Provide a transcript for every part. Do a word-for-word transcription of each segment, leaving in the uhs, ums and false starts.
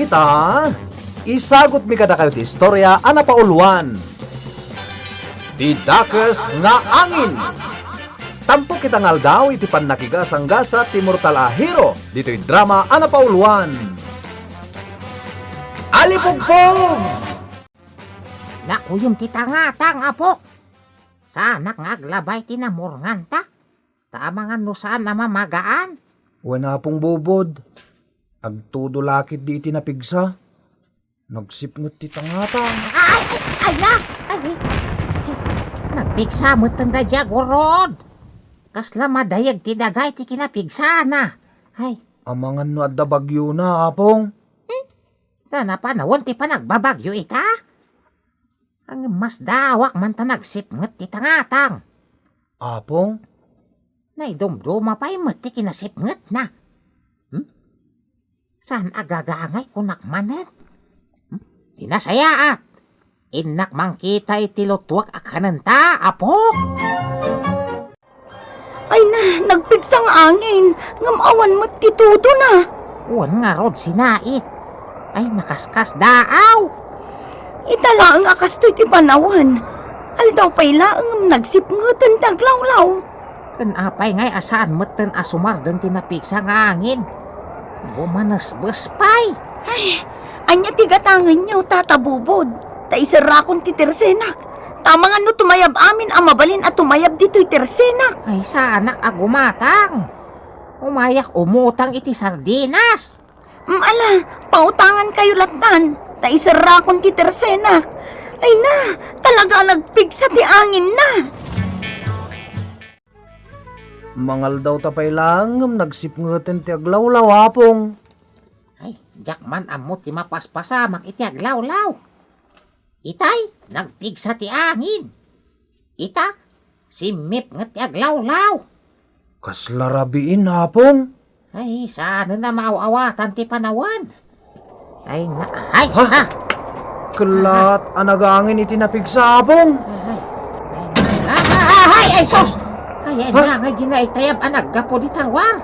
Ta, isagutmi kadakayo ti istorya a napauluan, Ti Dakes nga Angin. Tampok ita nga aldaw iti pannakigasanggasat ti mortal a hero ditoy drama a napauluan, Alipugpog! Nakuyom ti tangatang, Apok. Saanak nga aglabay ti namurngan ta. Ta amangan no saan a mamagaan. Wen, Apong Bubod. Agtudo la ketdi iti napigsa. Nagsipnget ti tangatang. Ay, ay, ay na! Ay, ay, ay. Nagpigsa met daydi a gurod. Kasla madayeg ti daga iti kinapigsana. Ay. Amangan no adda bagyona, Apong. Hmm? Saan a panawen ti panagbabagyo ita? Ngem masdawak man ta nagsipnget ti tangatang. Apong? Naidumduma pay met ti kinasipngetna. Hmm? Saan a gagangay kunak manen? Hmm? Ti nasayaat, innak mangkita iti lutuek a kanenta, Apok. Ay na, nagpigsa nga angin, ngem awan met ti tudona. Wen ngarud, Sinait. Ay, nakaskasdaaw. Ita laeng a kastoy ti panawen. Aldaw pay laeng ngem nagsipngeten ti aglawlaw. Ken apay ngay a saan metten a sumarden ti napigsa nga angin? Bumanesbes pay. Ay, ania ti gatangenyo, Tata Bubod? Ta iserrakon ti tersenak. Ta amangan no tumayab amin a mabalin a tumayab ditoy tersenak. Ay, saanak a gumatang. Umayak umutang iti sardinas. Mm, ala, pautangankayo lattan. Ta iserrakon ti tersenak. Ay na, talaga a nagpigsa ti anginna. Mangaldaw ta pay laeng ngem nagsipngeten ti aglawlaw, Apong. Ay, diak man ammo ti mapaspasamak iti aglawlaw. Itay, nagpigsa ti angin. Ita, simmipnget ti aglawlaw. Kasla rabiin, Apong. Ay, saanen a maaw-awatan ti panawen. Ay, na, ay, Ha? ha! Ket la a nagangin iti napigsa, Apong. Ay, ay, ay, ay, ay, ay, sus! Ay, ay, Ha? Nga, nga, di na itayab a naggapu di tarwar.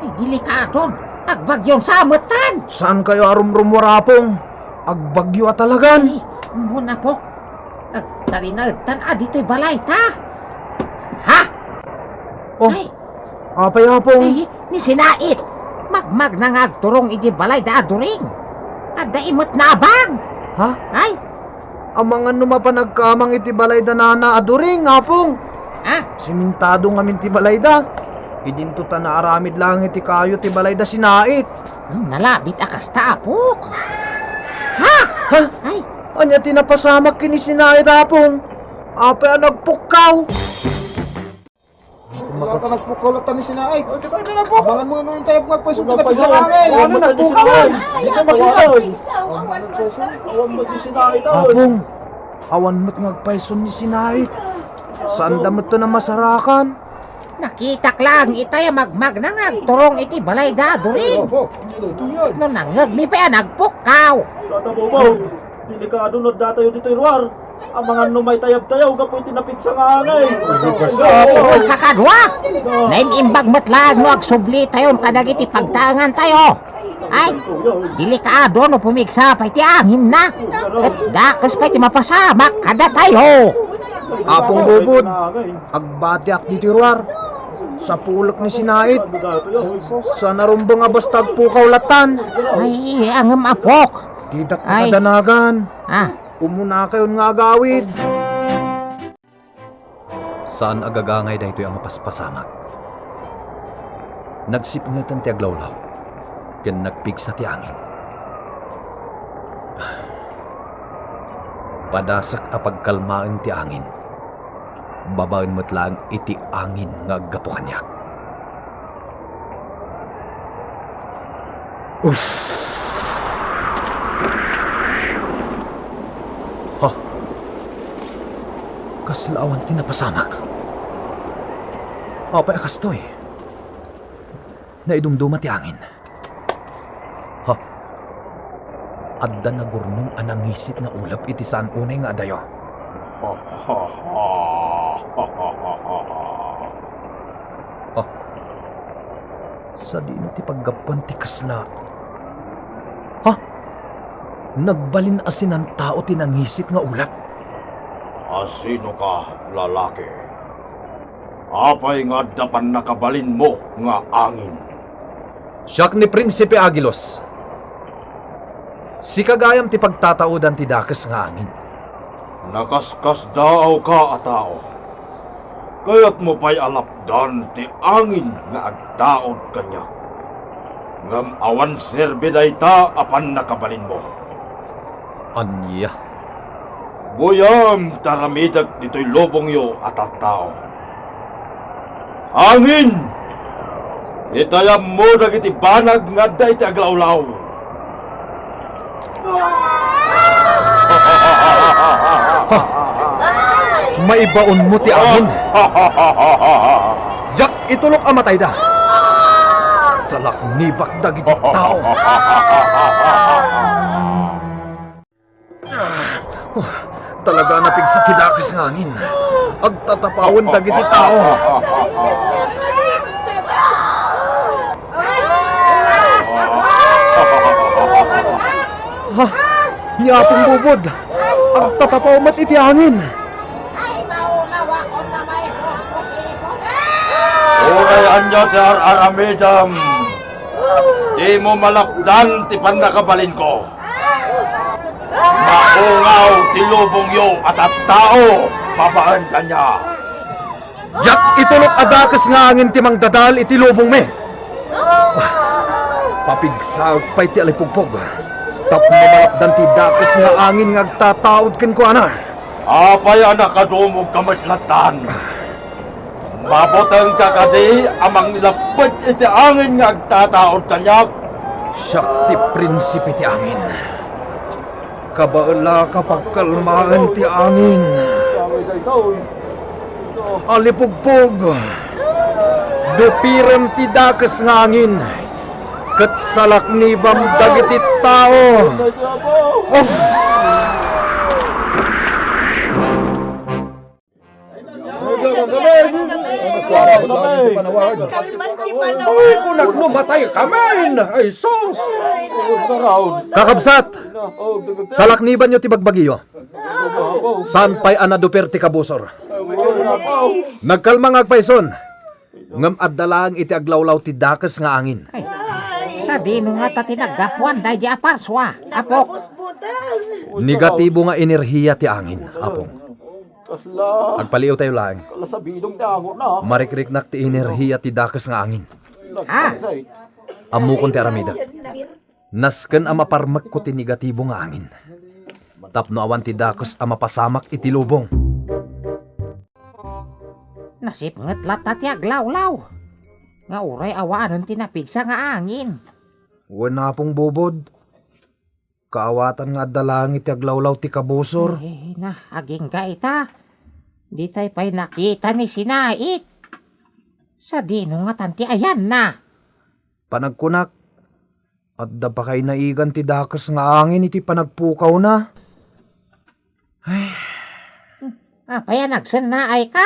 Ay, delikadon. Agbagyon sa ametan. Saankayo a rumrumuar, Apong? Agbagyo a talagan. Ay, muna po. Agtalinaedtan a ditoy balay ta. Ha? Oh, Ay. Apay, Apong? Ay, ni Sinait. Magmagna nga agturong iti balay da Aduring. Adda imet na abag. Ha? Ay. Amangan no mapanagkamang iti balay da Nana Aduring, Apong. Ah? Simintado ngamin ti balay da. Idinto ta naaramid lang iti kayo ti balay da Sinait. Hmm, nalabit a kasta, Apok. Ha? Ha? Ay. Ania ti napasamak ken ni Sinait, Apong? Apay a nagpukkaw? Wala ka nagpukkaw latta ni Sinait. Ay, kita na po. Abangan mo, ano yung tayap nga pweso? Wala pa isa. Ano, nagpukkaw? Ay, dito makita. Awan mo di Sinait, ah. Apong, awan met nga agpayson ni Sinait. Saan da met to na masarakan? Nakitak lang itay a magmagna nga agturong iti balay da Aduring. Opo, ito, ito yan. No nangngegmi pay a nagpukkaw. Tata Bobo, delikado no datayo ditoy ruar. Amangan no maitayab tayo gapu iti napigsa nga angay. Kakadua! Naim-imbag met laeng no agsubli tayon kadagiti pagtaengan tayo. Ay, delikado no pumigsa pay ti angin na. Ket dakes pay ti mapasamak kada tayo. Apong Bubod, agbatiak ditoy ruar. Sapulek ni Sinait. Saan a rumbeng a basta agpukaw latan. Ay, angem, Apok. Didak Ay. Makadanagan. Ah. Umunakayon nga agawid. Saan a gagangay daytoy a mapaspasamak. Nagsipngetan ti aglawlaw, ken nagpigsa ti angin. Padasek a pagkalmaen ti angin, babaen met laeng iti angin nga aggapu kaniak. Uff! Ha? Kasla awan ti napasamak. Apay a kastoy? Naidumduma ti angin. Ha? Adda nagurnong a nangisit nga ulep iti saan unay nga adayo. Ha? Sadino ti paggapuan ti kasla? Ha? Nagbalin a sinantao ti nangisit nga ulep. Asinoka, lalaki? Apay nga adda pannakabalinmo nga angin? Siak ni Prinsipe Agilus. Sika gayam ti pagtataodan ti dakes nga angin. Nakaskasdaawka a tao. Kayatmo pay a lapdan ti angin nga agtaod kaniak. Ngem awan serbi dayta a pannakabalinmo. Ania? Buyam ta aramidek ditoy lubongyo a tattao. Angin! Itayabmo dagiti banag nga adda iti aglawlaw. Ha? Maibaonmo ti angin. Diak itulok a matayda. Salaknibak dagiti tao. Ah, talaga a napigsa ti dakes nga angin. Agtatapawen dagiti tao. Ha? Ni Apong Bubod, agtatapaw met iti angin. Uray ania ti ar-aramidem, dimo malapdan ti pannakabalinko. Maungaw ti lubongyo a tattao babaen kaniak. Diak itulok a dakes nga angin ti mangdadael iti lubongmi. Papigsaek pay ti alipugpog tapno malapdan ti dakes nga angin nga agtataod kenkuana. Apay a nakadumogka met lattan? Mabutengka kadi a mangilapped iti angin nga agtataod kaniak? Siak ti prinsipe ti angin. Kabaelak a pagkalmaen ti angin. Alipugpog, dupirem ti dakes nga angin, ket salaknibam dagiti tao. Oh! Kalman ti panawag. Ay, kunak no matay kami. Ay, sus! Kakabsat! Salaknibanyo ti bagbagiyo. Saan pay a naduper ti kabusor. Nagkalma nga agpayson. Ngem adda laeng iti aglawlaw ti dakes nga angin. Ay, sadino ngata ti naggapuan daydi a parsua, Apok? Negatibo nga enerhiya ti angin, Apong. Agpaliiwtayo laeng. Kala sabidong ti angot na. Marikriknak ti enerhiya ti dakes nga angin. Ha? Ammokon ti aramidek. Nasken a maparmekko ti negatibo nga angin. Tapno awan ti dakes a mapasamak iti lubong. Nasipnget latta ti aglawlaw. Nga uray awanen ti napigsa nga angin. Wen, Apong Bubod. Kaawatan nga adda laeng iti aglawlaw ti kabusor. Eh, na, agingga ita. Ditay pay nakita ni Sinait. Sadino ngatan ti ayanna? Panagkunak, adda pakaynaigan ti dakes nga angin iti panagpukawna. Ay. Apay a nagsennaayka?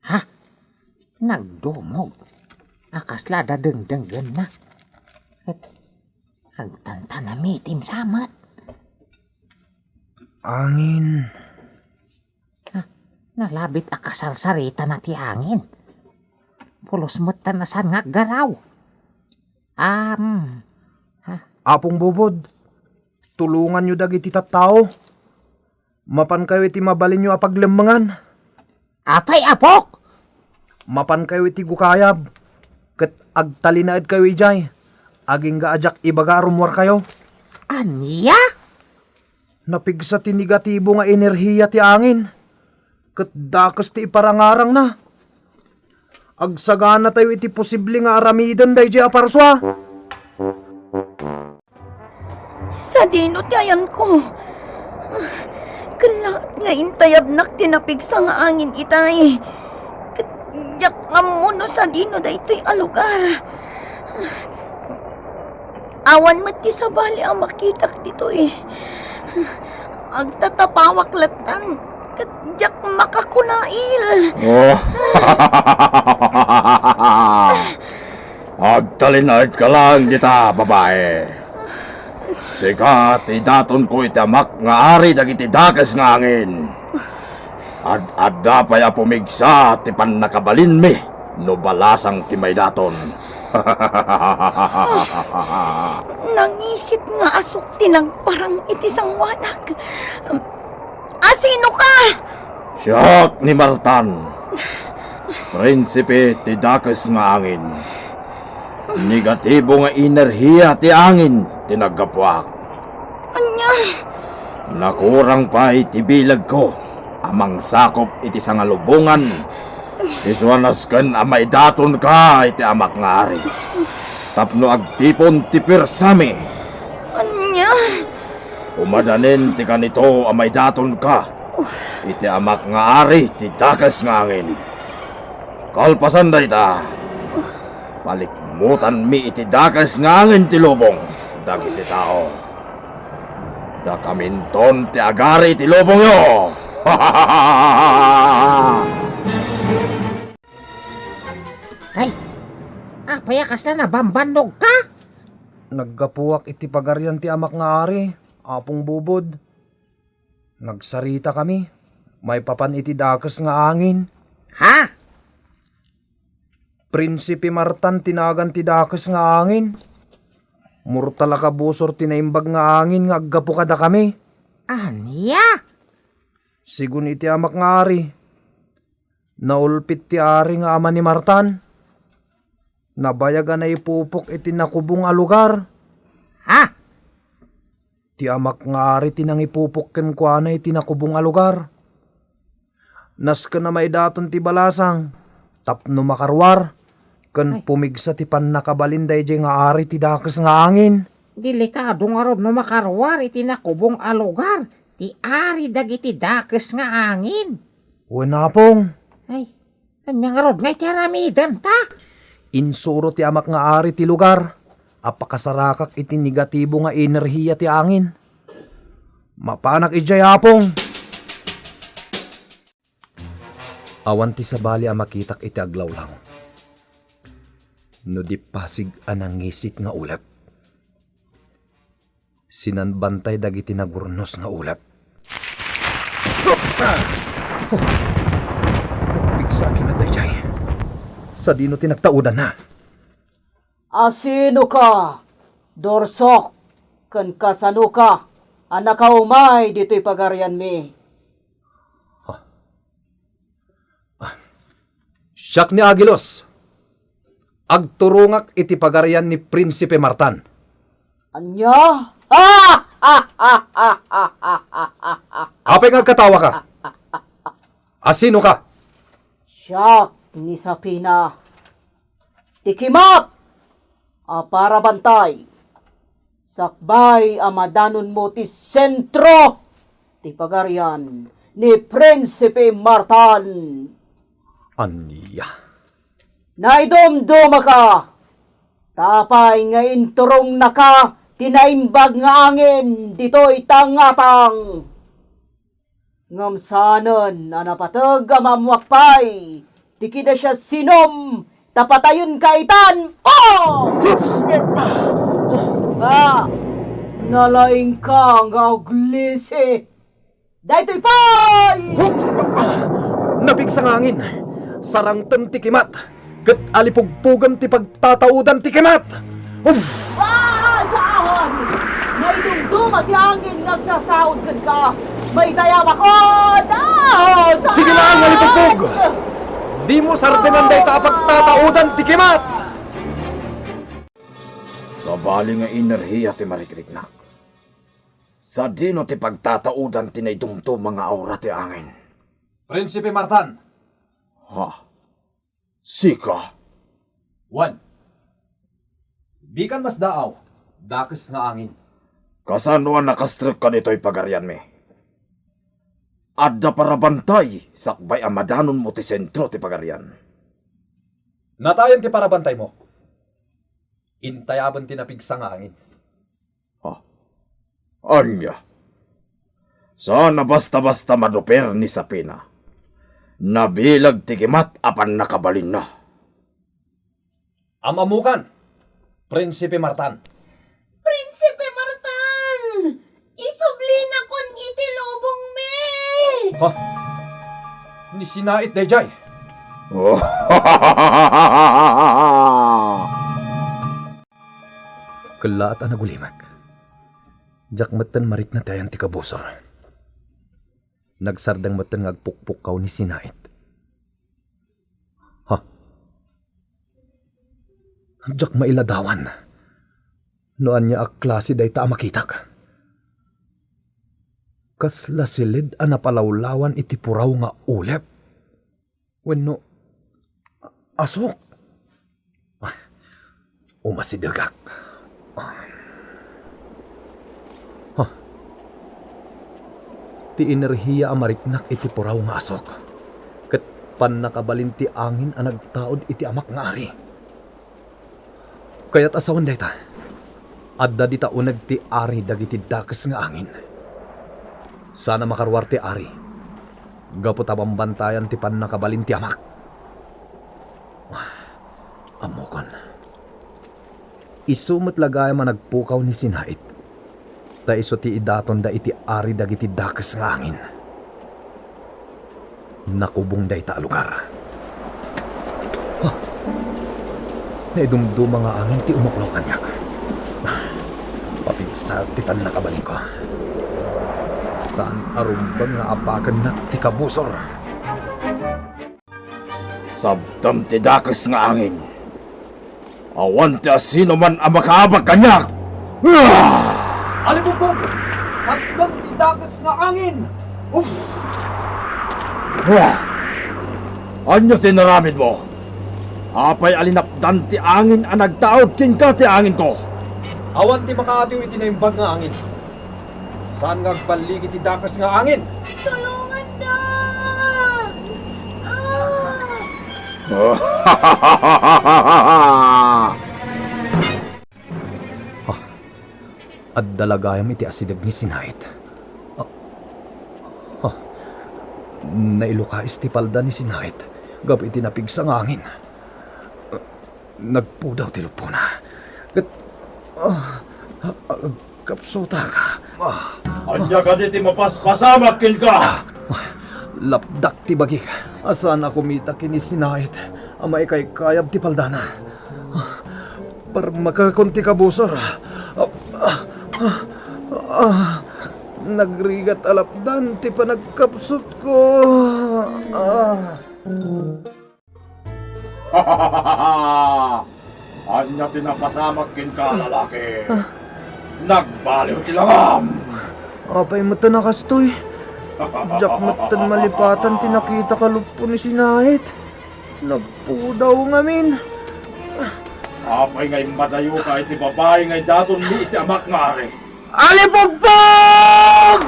Ha? Nagdumog. A kasla adda dengdenggenna. Ket agtantanamitim sa met. Angin. Ha? Nalabit a kasarsaritana ti angin. Pulos met ta nasan nga aggaraw. Am. Ha? Apong Bubod, tulonganyo dagiti tattao. Mapankayo iti mabalinyo a paglemmengan. Apay, Apok? Mapankayo iti gukayab, ket agtalinaedkayo idiay. Agingga a diak ibaga a rummuarkayo. Ania? Napigsa ti negatibo nga enerhiya ti angin, ket dakes ti iparangarangna. Agsaganatayo iti posible nga aramiden daydiay a parsua. Sadino ti ayanko? Kellaat nga intayabnak ti napigsa nga angin itay. Ket diak ammo no sadino daytoy a lugar. Awan met ti sabali a makitak ditoy. Agtatapawak lattan ket diak makakunail. Oh. Agtalinaedka lang dita, babae. Sika ti datonko iti amak nga ari dagiti dakes nga angin. Ad-adda pay a pumigsa ti pannakabalinmi no balasang ti maidaton. Nangisit nga asuk ti nagparang iti sangoanak. Asino ka? Siak ni Martan, prinsipe ti dakes nga angin. Negatibo nga enerhiya ti angin ti naggapuak. Ania? Nakurang pay ti bilegko a mangsakop iti sangalubongan. Isu a nasken a maidatonka iti amak nga ari tapno agtipon ti puersami. Ania? Umadanin ti kanito a maidatonka iti amak nga ari ti dakes nga angin. Kalpasan dayta, palikmutanmi iti dakes nga angin ti lubong dagiti tao. Dakaminton ti agari iti lubongyo! Ay, apay a kasla nabambannogka? Naggapuak iti pagarian ti amak nga ari, Apong Bubod. Nagsaritakami maipapan iti dakes nga angin. Ha? Prinsipe Martan ti nagan ti dakes nga angin. Mortal a kabusor ti naimbag nga angin nga aggapu kadakami. Ania? Sigun iti amak nga ari, naulpit ti ari nga ama ni Martan. Nabayag a naipupok iti nakubong a lugar. Ha? Ti amak nga ari ti nangipupok kenkuana iti nakubong a lugar. Nasken a maidaton ti balasang tapno makaruar ken Ay. pumigsa ti pannakabalin daydiay nga ari ti dakes nga angin. Delikado ngarud no makaruar iti nakubong a lugar ti ari dagiti dakes nga angin. Wen, Apong. Ay, ania ngarud nga iti aramidenta? Insuro ti amak nga ari ti lugar a pakasarakak iti negatibo nga enerhiya ti angin. Mapanak idiay, Apong. Awan ti sabali a makitak iti aglawlaw no di pasig a nangisit nga ulep. Sinanbantay dagiti nagurnos nga ulep. Oops! Ah! Oh! Nagpigsa ak met daydiay. Sadino ti nagtaudanna? Asinoka, Dorsok, ken kasanoka a nakaumay ditoy pagarianmi? Ah. Ah. Siak ni Agilus. Agturongak iti pagarian ni Prinsipe Martan. Ania? Apay nga agkatawaka? Asinoka? Siak ni Sapina. Ti kimat a parabantay, sakbay a madanonmo ti sentro ti pagarian ni Prinsipe Martan. Ania? Naidumdumaka, ta apay nga inturongnaka ti naimbag nga angin ditoy tangatang. Ngem saanen a napateg a maammoak pay ti kinasiasinom ta patayenka itan. Oh! Oops! Ah! Nalaingka nga aglisi. Daytoy pay! Oops! Ah! Napigsa nga angin. Sarangtem ti kimat. Ket alipugpugem ti pagtataudan ti kimat. Uff! Ah, saan! Naidumduma ti angin nga agtataud kenka. Maitayamakon! Ah, saan! Sige laeng, alipugpug! Dimo sardengan dayta a pagtataudan ti kimat! Sabali nga enerhiya ti marikriknak. Sadino ti pagtataudan ti naidumduma nga aura ti angin? Prinsipe Martan! Ha? Sika? Wen. Dikan masdaaw, dakes nga angin. Kasano a nakastrekka ditoy pagarianmi? Adda parabantay sakbay a madanonmo ti sentro ti pagarian. Natayen ti parabantaymo. Intayaben ti napigsa nga angin. Ha? Ania? Saan a basta-basta maduper ni Sapina. Nabileg ti kimat a pannakabalinna. Am-ammokan, Prinsipe Martan. Prinsipe Martan! Ha? Ni Sinait daydiay? Kellaat a nagulimek. Diak metten marikna ti ayan ti kabusor. Nagsardeng metten nga agpukpukkaw ni Sinait. Ha? Diak mailadawan no ania a klase dayta a makitak. Kasla siled a napalawlawan iti puraw nga ulep wenno asok. Ah, umasidegak. Huh. Ti enerhiya a mariknak iti puraw nga asok, ket pannakabalin ti angin a nagtaud iti amak nga ari. Kayat a sawen dayta, adda dita uneg ti ari dagiti dakes nga angin. Saan a makaruar ti ari, gapu ta bambantayan ti pannakabalin ti amak. Ammokon. Isu met la gayam a nagpukaw ni Sinait, ta isu ti idatonda iti ari dagiti dakes nga angin. Nakubong dayta a lugar. Ha! Naidumduma nga angin ti umaplaw kaniak. Papigsaak ti pannakabalinko. Saan a rumbeng nga apakennak ti kabusor. Sabdem ti dakes nga angin. Awan ti asinoman a makaabag kaniak. Ah! Alipugbog! Sabdem ti dakes nga angin! Uf! Ah! Ania ti inaramidmo? Apay a linapdan ti angin a nagtaud kenka ti anginko? Awan ti makaatiw iti naimbag nga angin. Saan nga agballig iti dakes nga angin? Tulongandak! Ah! Ah, adda la gayam iti asideg ni Sinait. Ah, ah, nailukais ti palda ni Sinait gapu iti napigsa nga angin. Nagpudaw ti lupona. Ket, ah, ah, agkapsutak. Ah. Ania kadi ti mapaspasamak kenka? Lapdak ti bagik a saan a kumita ken ni Sinait a maikaykayab ti paldana. Parmakakon ti kabusor. Ah, ah, ah, ah. Nagrigat a lapdan ti panagkapsutko. Ah. Ania ti napasamak kenka, lalaki? Ah. Nagbaliw ti langam! Apay met a nakastoy? Diak met malipatan ti nakitak a luppo ni Sinait. Nagpudaw ngamin. Apay nga immadayoka iti babai nga idatonmi iti amak nga ari? Alipugpog!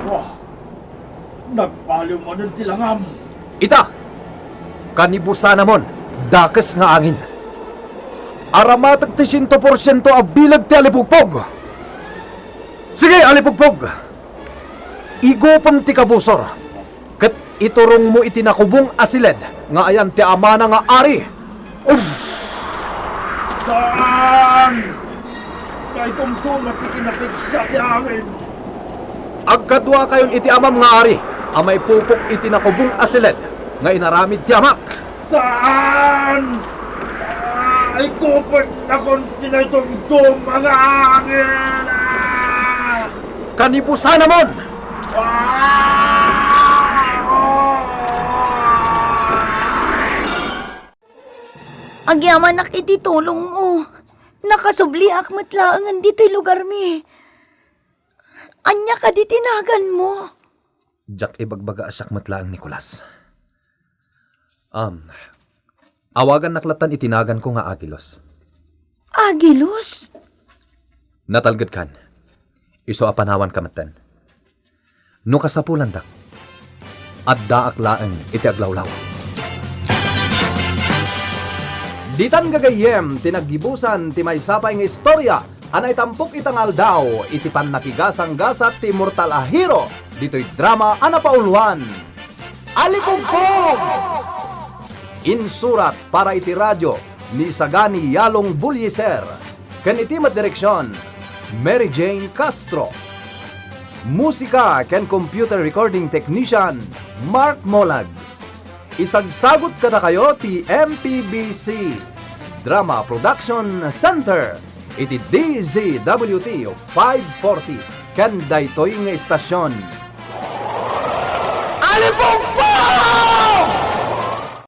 Wah! Nagbaliw manen ti langam. Ita, kanibusanamon, dakes nga angin. Aramatek ti siento porsiento a bileg ti alipugpog. Sige, alipugpog! Igupem ti kabusor, ket iturongmo iti nakubong a siled nga ayan ti amana nga ari. Uf! Saan! Naitumtuma ti kinapigsa ti angin. Agkaduakayon iti amam nga ari a maipupok iti nakubong a siled nga inaramid ti amak. Saan! Ay, kupennakon ti naitumtuma nga angin! Ah! Kanibusanamon! Ah! Agyamanak iti tulongmo. Nakasubliak met laengen ditoy lugarmi. Ania kadi ti naganmo? Diak ibagbaga a siak met laeng, Nicolas. Am, awagannak lattan iti naganko nga Agilos. Agilos? Natalgedkan. Isu a panawanka metten. No kasapulandak, addaak laeng iti aglawlaw. Ditan gagayyem ti naggibusan ti maysa pay nga istorya a naitampok ita nga aldaw iti pannakigasanggasat ti immortal a hero ditoy drama a napauluan, Alipugpog! Insurat para iti radio ni Isagani Yalong Bullieser ken iti met direksion, Mary Jane Castro. Musika ken computer recording technician, Mark Molag. Isagsagut kadakayo ti M P B C Drama Production Center iti D Z W T five forty ken daytoy nga istasyon. Alipungpong!